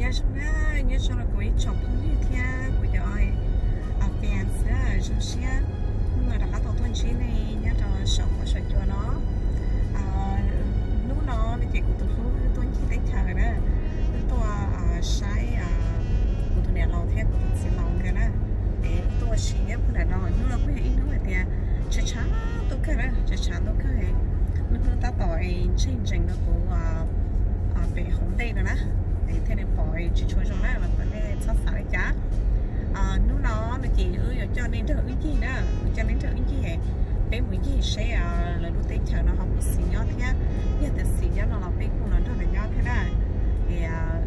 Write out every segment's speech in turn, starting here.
Zoo na, nyob zoo rau kuv ib tsoom phooj ywg thiab kuv cov fans na, zoo siab hnub no rov qab tau tuaj ntsib nej nyob rau saum huab saum cua no. Hnub no no ces kuv tus hlub wb tuaj ncig teb chaws na, wb tuaj saib kuv tus niam laus thiab kuv tus txiv laus nkawd na. Es wb tuaj ua si nyob puag nram no, hnub no kuj yog ib hnub hais tias tshav tshav ntuj kawg na, tshav tshav ntuj kawg. Lub hnub tab tom es ntseeg ntsees rau kuv pem hauv ntej no na, es thiaj li pom tsis tshua zoo na los kom nej txhob xav li cas. Hnub no no ces wb yuav coj nej nrog wb ncig na, coj nej nrog wb ncig, peb mus ncig seb lawv lub teb chaws no ho puas xis nyob thiab, yog tias xis nyob no los peb kuj los nrog lawv nyob thiab na. Es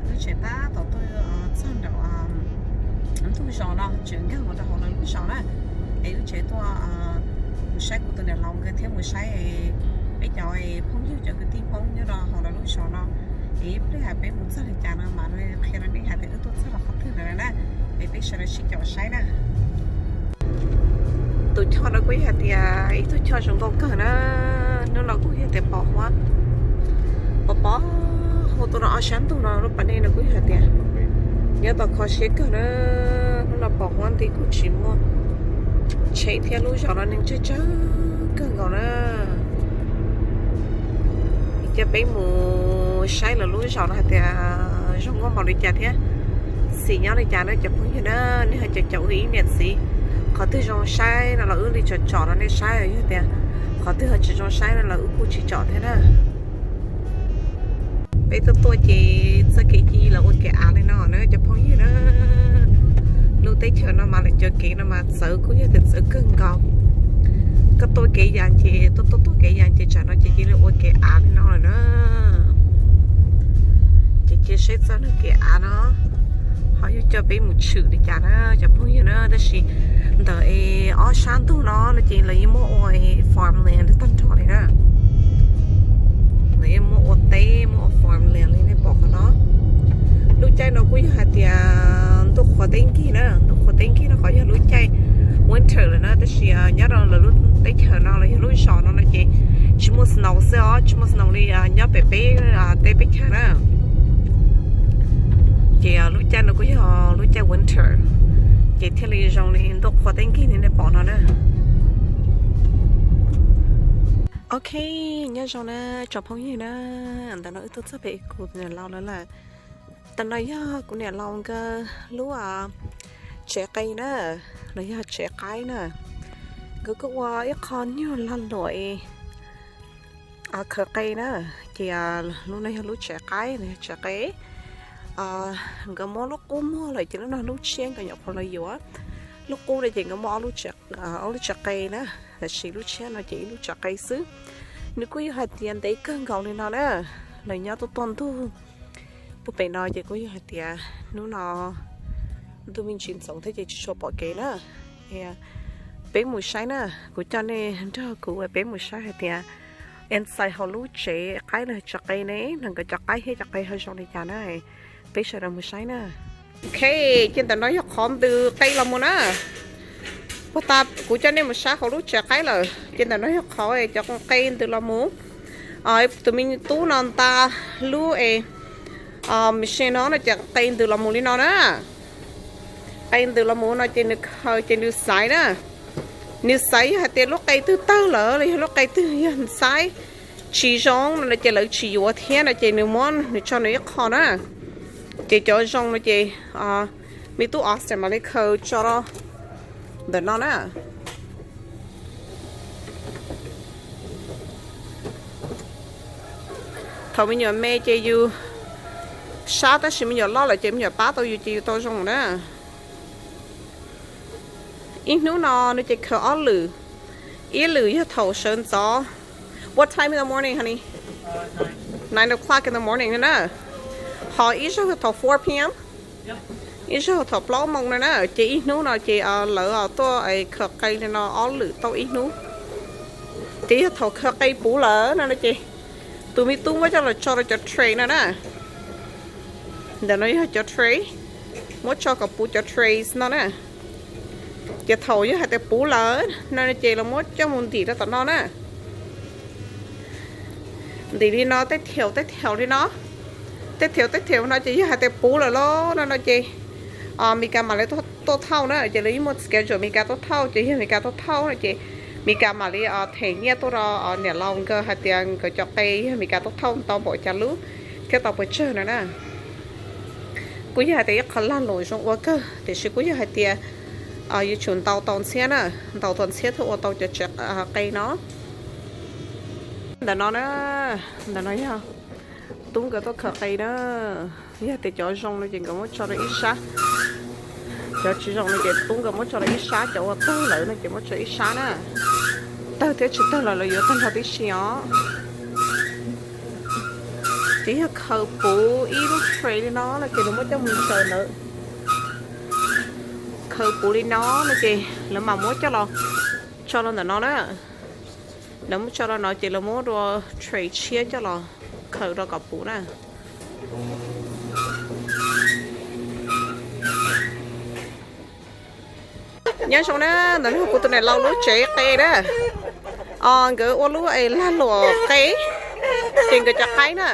wb tseem tab tom tuaj txog nraum ntug zos no, tseem nkag mus rau hauv lawv lub zos na. Es wb tseem tuaj mus saib kuv tus niam laus nkawd thiab mus saib peb cov phooj ywg cov kwv tij Hmoob nyob rau hauv lawv lub zos no. Es ib pliag peb mus txog li cas no mas qhia rau nej hais tias wb tuaj txog rau qhov twg lawm na. Es peb sawv daws sib caum saib na. Tus choj no kuj yog hais tias ib tug choj zoo nkauj kawg na. Hnub no kuj yog tias pos huab, pos pos huab tuaj no ob sab ntug no lub pas dej no kuj yog hais tias nyob tau kho siab kawg na. Hnub no pos huab nti kuj tsis muaj tsheb thiab, lub zos no neeg tsawg tsawg kawg nkaus na. Coj peb mus saib lawv lub zos no hais tias zoo nkauj npaum li cas thiab xis nyob li cas na cov phooj ywg na. Nej ho caum caum wb ib niam txiv, qhov twg zoo saib no los wb li tsom tsom rau nej saib, yog tias qhov twg ho tsis zoo saib no los wb kuj tsis tsom thiab na. Peb tuaj tuaj ces txoj kev ci lawv ua kev av li no na cov phooj ywg na. Lub teb chaws no mas lawv cov kev no mas txawv kuj yog tias txawv kawg nkaus. Koj tuaj kev yas ces tuaj tuaj tuaj kev yas ces tsam no ces cia li ua kev av li no lawm na. Ces cia seb txoj niag kev av no ho yuav coj peb mus tshwm li cas na cov phooj ywg na. Tab sis ntawm es ob sab ntug no no ces lawv yeej muab ua farmland tag nrho li na. Lawv yeej muab ua teb, muab ua farmland li nej pom qhov no. Lub caij no kuj yog hais tias ntuj qhuav teb nkig na, ntuj qhuav teb nkig no qhov yog lub caij winter lawm na. Tab sis nyob rau lawv lub teb chaws no los yog lub zos no no ces tsis muaj snow xwb os, tsis muaj snow li nyob pem peb teb peb chaws na. Ces lub caij no kuj yog lub caij winter, ces thiaj li zoo li ntuj qhuav teb nkig li nej pom no na. Ok, nyob zoo na tsoom phooj ywg na, ntawm no wb tuaj txog pem kuv niam laus lawv lawm. Ntawm no yog kuv niam laus nkawd lub tsev qe na, los yog tsev qaib na. Nkawd kuj ua ib qho nyuag lag luam khaws qe na, ces lub no yog lub tsev qaib los yog tsev qe. Nkawd muab lub qub muag lawm ces lub no lub tshiab nkawd nyuam qhuav los yuav. Lub qub no ces nkawd muaj ob lub tsev qe na, tab sis lub tshiab no ces ib lub tsev qe xwb. Nws kuj yog hais tias ntev kawg nkaus li no na, lawv nyob tuaj tuaj ntug puag pem no ces kuj yog hais tias hnub no ntuj me ntsis ntxoov thiab ces tsis tshua pom kev na. Peb mus saib na, kuv coj nej nrog kuv peb mus saib hais tias inside hauv lub tsev qaib los tsev qe ne, no nkawd cov qaib thiab cov qe ho zoo li cas na. Peb sawv daws mus saib na. Ok, ces ntawm no yog qhov ntws qe los mus na. Puag ta kuv coj nej mus saib hauv lub tsev qaib lawm, ces ntawm no yog qhov cov qe ntws los mus. Tus me tub no nta lub es machine no no ces qe ntws los mus li no na. Qe ntws los mus no ces nws khaws ces nws xaiv na. Nws xaiv yog hais tias lub qe twg tawg lawm los yog lub qe twg yog xaiv tsis zoo no ces lawv tsis yuav thiab no ces nws muab nws tso nws ib qho na. Ces cov zoo no ces me tub Austin mam li khaws tso rau ntawm no na. Thaum me nyuam me ces yus sab, tab sis me nyuam loj lawm ces me nyuam pab tau yus ces yus tau zoo na. Ib hnub no nws ces khaws ob lwm, ib lwm yog thaum sawv ntxov, what time in the morning, honey? Nine o'clock in the morning na. Ho ib zaug yog thaum four p.m., ib zaug thaum plaub moos no na. Ces ib hnub no ces lawv tuaj khaws qe li no ob lwm tau ib hnub. Ces yog thaum khaws qe puv lawm no no ces tus me tub muab coj los tso rau cov tray no na. Ntawm no yog cov tray, muab tso kom puv cov trays no na. Ces thaum yog hais tias puv lawm no ces los muab coj mus ntim rau tom no na. Ntim li no tej thaum tej thaum li no. Tej thev tej thev no ces yog hais tias puv lawm los no no ces Meskas mam li tuaj thauj na, ces lawv yeej muaj schedule Meskas tuaj thauj, ces yog Meskas tuaj thauj no ces Meskas mam li them nyiaj tuaj rau niam laus nkawd hais tias nkawd cov qe yog Meskas tuaj thauj ntau npaum cas lub thiab tau pes tsawg no na. Kuj yog hais tias ib qho lag luam zoo ua kawg, tiam sis kuj yog hais tias yuav tsum ntau tau ntxhiab na, ntau tau ntxhiab thiaj ua tau cov tsev qe no. Ntawm no na, ntawm no yog tub nkawd tuaj khaws qe na. Yog tias cov zoo no ces nkawd muab tso rau ib sab, cov tsis zoo no ces tub nkawd muab tso rau ib sab, cov uas tawg lawm no ces muab tso ib sab na. Tawg thiab tsis tawg los lawv yuav tag nrho tib si os. Ces yog khaws puv ib lub tray li no no ces lawv muab coj mus ntsaws ntawd. Khaws puv li no no ces lawv mam muab coj los tso rau ntawm no na. Lawv muab tso rau no ces lawv muab dua tray tshiab coj los khaws rau kom puv na. Nyob zoo na, ntawm no kuv tus niam laus lub tsev qe na. Nkawd ua lub lag luam qe, ces nkawd cov qaib na,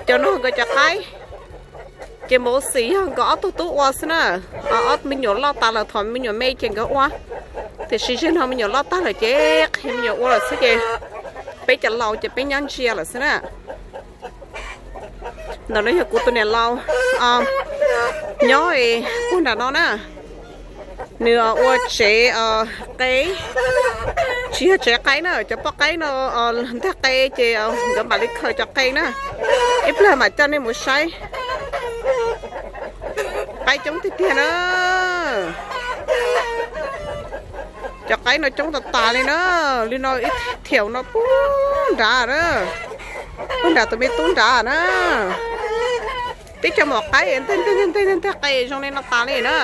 cov no nkawd cov qaib. Ces npaum xis yog nkawd ob tug tub ua xwb na. Ob me nyuam loj tas lawm, thaum me nyuam me ces nkawd ua, tiam sis zaum no me nyuam loj tag lawm ces qhia me nyuam ua lawm xwb ces peb cov laus ces peb nyob ntsia lawm xwb na. Ntawm no yog kuv tus niam laus nyob puag nram no na. Nws ua tsev qe, tsis yog tsev qaib na, cov poj qaib no ntag qe ces nkawd mam li khaws cov qe na. Ib pliag mam coj nej mus saib. Qaib coob tiag tiag na. Cov qaib no coob tas tas li na. Li no ib thiaum no puag nrad na, puag nram tus me tub nrad na. Tib co mom qaib nteg nteg nteg nteg qe zoo li no tas li na.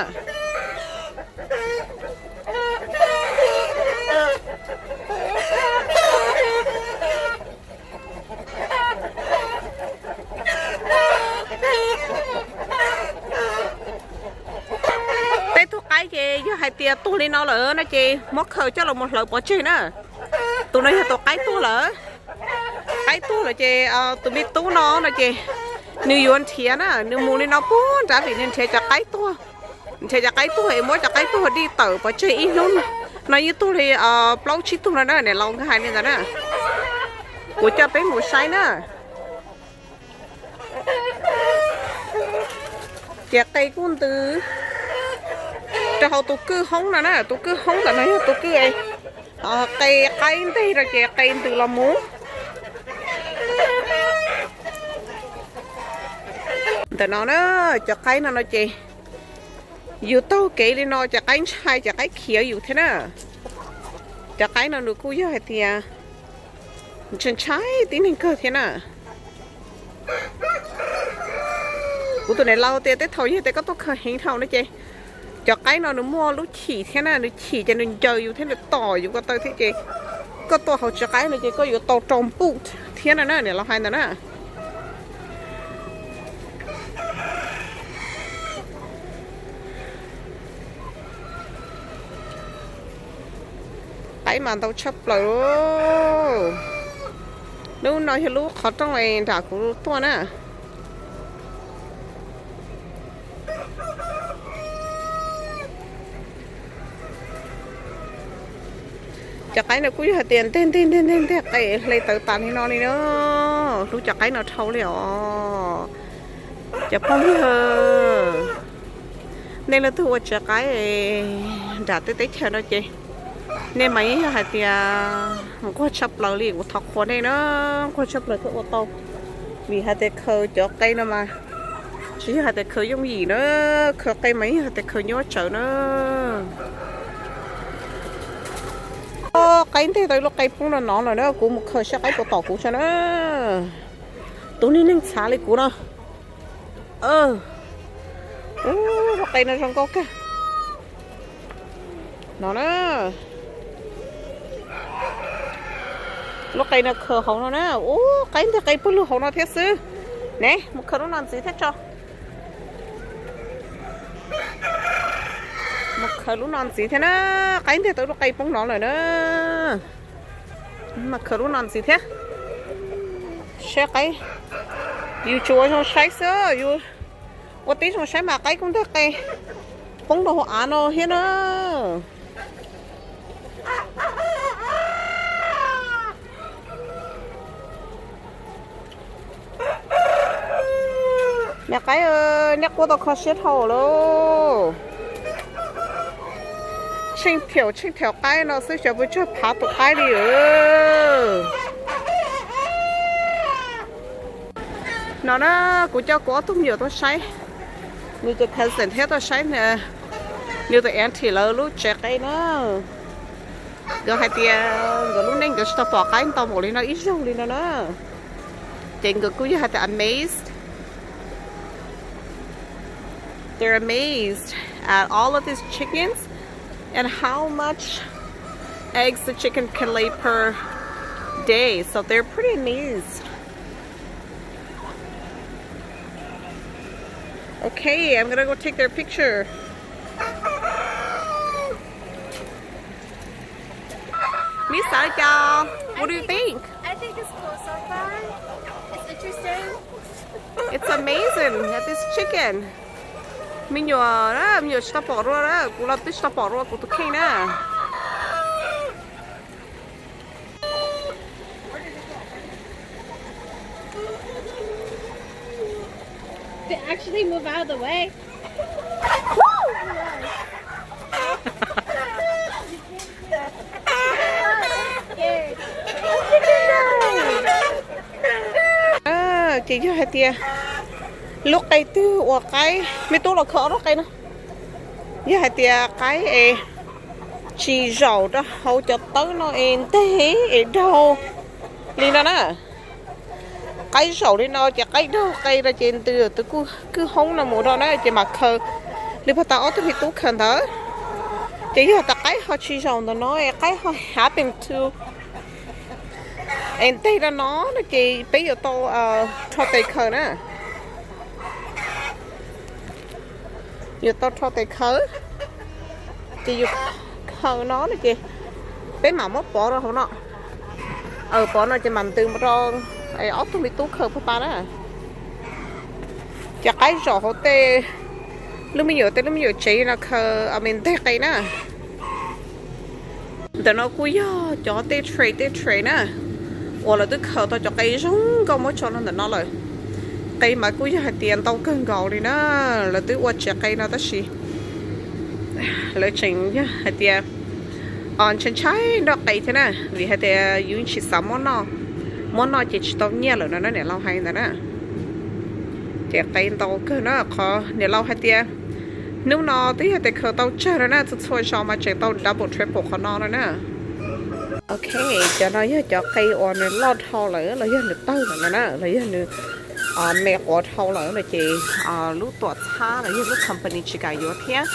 Tej tug qaib ces yog hais tias tuag li no lawm no ces muab khaws coj los mus hlawv pov tseg na. Tus no yog tus qaib tuag lawm. Qaib tuag lawm ces tus me tub no no ces nws yuav nrhiav na, nws mus li no puag nrad vim nws nrhiav cov qaib tuag. Nrhiav cov qaib tuag es muab cov qaib tuag dij tawm pov tseg ib hnub no yeej tuag li plaub tsib tug no na, niam laus nkawd hais li ntawd na. Kuv coj peb mus saib na. Ces qe kuj ntws rau hauv tus kwj hoob no na, tus kwj hoob ntawm no yog tus kwj qe qaib nteg rau ces qe ntws los mus. Ntawm no na, cov qaib no no ces yus taug kev li no ces qaib ntshai ces qaib khiav yus thiab na. Cov qaib no nws kuj yog hais tias ntshai ntshai tib neeg kawg thiab na. Kuv tus niam laus tias tej thaum yog tias koj tuaj khaws heev dhau no ces cov qaib no nws muaj lub chim thiab na, nws chim ces nws ncaws yus thiab nws tom yus ko taw thiab ces koj tuaj hauv tsev qaib no ces koj yuav tau rau npuj thiab no na, niam laus hais ntawd na. Qaib mas ntau tshaj plaws. Lub no yog lub qhov rooj nram kuv tuaj na. Cov qaib no kuj yog hais tias nteg nteg nteg nteg nteg qe hle tawv tas li no li na. Hlub cov qaib no dhau li os. Cov phooj ywg, nej leej twg ua tsev qaib nram tej teb chaws no ces nej mas yeej yog hais tias nquag tshaj plaws li, kuv thov qhuas nej na, nquag tshaj plaws thiaj ua tau. Vim hais tias khaws cov qe no mas tsis yog hais tias khaws yooj yim na, khaws qe mas yeej yog hais tias khaws nyuaj tsawv na. Qaib nteg tau ib lub qe poob no no lawm na, kuv mus khaws saib qaib puas tom kuv tso na. Tus niag neeg txhav li kuv no. Ub, lub qe no zoo nkauj kawg. No na. Lub qe no khaws hauv no na. Ub, qaib nteg qe pawg lug hauv no thiab xwb. Ne, mus khaws lub no ntxiv thiab tso. Mus khaws lub no ntxiv thiab na. Qaib nteg tau ib lub qe poob no lawm na. Mas khaws lub no ntxiv thiab. Saib qaib. Yus tsuas ua zoo saib xwb, yus ua tib zoo saib mas qaib kuj nteg qe poob rau hauv av no thiab na. Me qaib, nej quaj tau kho siab dhau lawm. Tsheej thaum tsheej thaum qaib no xwb xyov puas tsawg phav tus qaib li. No na, kuv coj kuv ob tug me nyuam tuaj saib, nws tus cousin thiab tuaj saib nws tus auntie lawv lub tsev qe na. Nkawd hais tias nkawd lub neej nkawd tsis tau pom qaib ntau npaum li no ib zaug li no na. Ces nkawd kuj yog hais tias amazed. They're amazed at all of these chickens and how much eggs the chicken can lay per day. So they're pretty amazed. Okay, I'm gonna go take their picture. Mis xav cas? What do you think? I think it's cool so far. It's interesting. It's amazing that this chicken. Me nyuam, me nyuam tsis tau pom dua, kuv los twb tsis tau pom dua kuv tus kheej na. They actually move out of the way. Ces yog hais tias lub qe twg uas qaib, me tub los khaws ob lub qe no. Yog hais tias qaib es tsis zaum rau hauv cov tawb no es nteg es daug li no na. Qaib zaum li no ces qaib daug qe no ces ntws tus kwj hoob no mus rau na ces mam khaws li pag tau ob tug me tub khaws ntawd. Ces yog tas qaib ho tsis zaum ntawm no es qaib ho happen to es nteg rau no no ces peb yuav tau rho tes khaws na. Yuav tau rho tes khaws. Ces yus khaws no no ces peb mam muab pov rau hauv no. Pov no ces mam ntws mus rau ob tug me tub khaws pag pas na. Ces qaib zaum hauv tej lub me nyuam tej lub me nyuam tsev no khaws me nteg qe na. Ntawm no kuj yog cov tej tray tej tray na uas lawv twb khaws tau cov qe zoo nkauj muab tso rau ntawm no lawm. Qe mas kuj yog hais tias ntau kawg nkaus li na. Lawv twb ua tsev qe no tab sis lawv tseem yog hais tias ntshai ntshai nroj qe thiab na, vim hais tias yus tsis xav muab noj, muab noj ces tsis tau nyiaj lawm no na, niam laus hais ntawd na. Ces qe ntau kawg na, qhov niam laus hais tias hnub no twb yog tias khaws tau tsawg no na, txhua txhua zaus mas tseem tau double triple qhov no no na. Ok, cov no yog cov qe uas nws loj dhau lawm los yog nws tawg lawm no na, los yog nws me quav dhau lawm no ces lub tuam txhab los yog lub company tsis kam yuav thiab.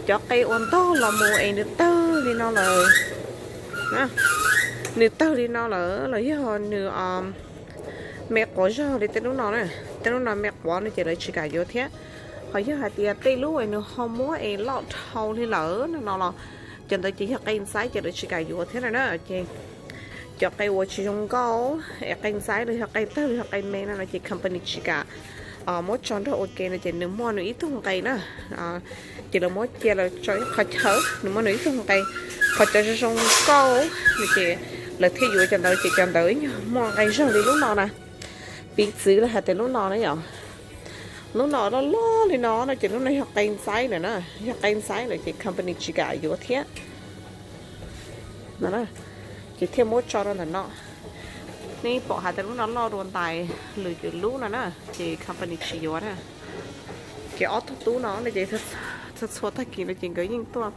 Cov qe uas ntog los mus es nws tawg li no lawm, nws tawg li no lawm los yog nws me quav zog li tej lub no na, tej lub no me quav no ces lawv tsis kam yuav thiab. Ho yog hais tias tej lub es nws ho muab es loj dhau li lawm no no los cov ntawd ces yog qe ntxaib ces lawv tsis kam yuav thiab no na. Ces cov qe uas tsis zoo nkauj es qe ntxaib los yog qe tawg los yog qe me no no ces company tsis kam muab tso nrog ua ke no ces nws muaj nws ib tug nqe na. Ces lawv muab cia lawv tso ib qhov chaw, nws muaj nws ib tug nqe. Qhov cov zoo zoo nkauj no ces lawv thiaj yuav cov ntawd, ces cov ntawd ib nyuag muaj nqe zog li lub no na. Piv txwv los hais tias lub no na yom, lub no loj loj li no no ces lub no yog qe ntxaib lawm na, yog qe ntxaib lawm ces company tsis kam yuav thiab. Ces thiaj muab tso rau ntawm no. Nej pom hais tias lub no loj dua ntais lwm lub no na, ces company tsis yuav na. Ces ob tug tub no no ces txhua txhua tag kis no ces nkawd yeej tuaj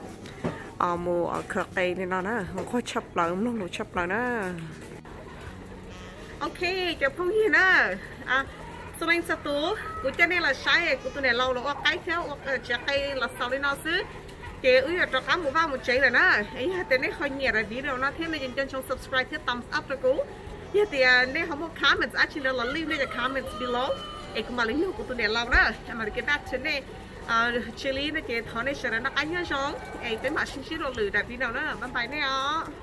mus khaws qe li no na, nquag tshaj plaws, mloog lus tshaj plaws na. Ok, cov phooj ywg na, xu leej txhua tus, kuv coj nej los saib kuv tus niam laus los ua qaib thiab ua tsev qe los xaus li no xwb. Ces wb yuav rov qab mus vaj mus tsev lawm na. Yog tias nej ho nyiam daim video no thiab no ces nco ntsoov subscribe thiab thumbs up rau kuv. Yog tias nej ho muaj comments dab tsi los leave nej cov comments below es kuv mam li nug kuv tus niam laus na, mam li get back to nej. Tsis li no ces thov nej sawv daws noj qab nyob zoo es peb mam sib ntsib dua lwm daim video na. Bye bye nej os.